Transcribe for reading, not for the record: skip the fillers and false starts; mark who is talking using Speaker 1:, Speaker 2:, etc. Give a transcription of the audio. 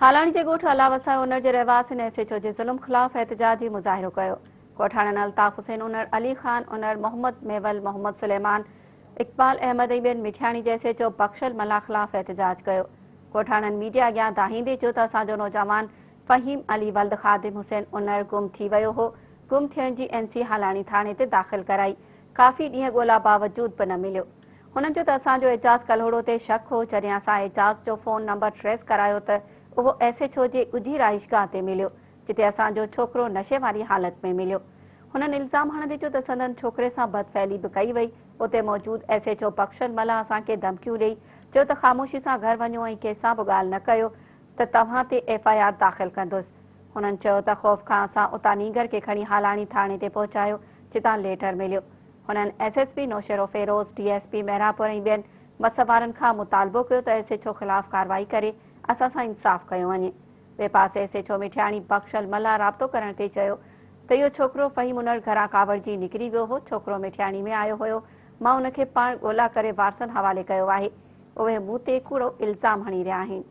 Speaker 1: هالاڻي جي ڳوٺ الله وسايو انڙ جي رهواسين ايس ايڇ او جي ظلم خلاف احتجاجي مظاهرو ڪيو. ڳوٺاڻن الطاف حسين انڙ، علي خان انڙ، محمد ميول، محمد سليمان، اقبال احمد ۽ ٻين مٺياڻي جي S H O Bakhshal Mallah خلاف احتجاج ڪيو. ڳوٺاڻن ميڊيا اڳيان دانهيندي چيو ته اسان جو نوجوان فهيم علي ولد خادم حسين انڙ گم ٿي ويو هو، گم ٿيڻ جي اين سي هالاڻي ٿاڻي تي داخل ڪرائي، ڪافي ڏينهن ڳولا باوجود به نه مليو. هنن چيو ته اسان جو اعجاز ڪلهوڙو تي شڪ هو، جڏهن اسان اعجاز جو فون نمبر ٽريس ڪرايو ته اهو ايس ايڇ او جي ڳجهي رهائشگاهه تي مليو، جتي اسان جو ڇوڪرو نشي واري حالت ۾ مليو. هنن الزام هڻندي چيو ته سندن ڇوڪري سان بدفعلي به ڪئي وئي، اتي موجود S H O Bakhshal Mallah اسان کي ڌمڪيون ڏئي چيو ته خاموشي سان گهر وڃو ۽ ڪنهن سان به ڳالهه نه ڪيو ته توهان تي ايف I R داخل ڪندس. هنن چيو ته خوف کان اسان اتان نينگر کي کڻي هالاڻي ٿاڻي تي پهچايو، جتان ليٽر مليو. هنن S S P Naushahro Feroze, D S P Mehrabpur ۽ ٻين وس وارن کان مطالبو ڪيو ته ايس ايڇ او خلاف ڪارروائي ڪري اسان سان انصاف ڪيو وڃي. ٻئي پاسي S H O Mithiani Bakhshal Mallah رابطو ڪرڻ تي چيو ته اهو ڇوڪرو فهيم انڙ گهران ڪاوڙجي نڪري ويو هو، ڇوڪرو مٺياڻي ۾ آيو هيو، مان ان کي پاڻ ڳولا ڪري وارثن حوالي ڪيو آهي، اهي مون تي ڪوڙو الزام هڻي رهيا آهن.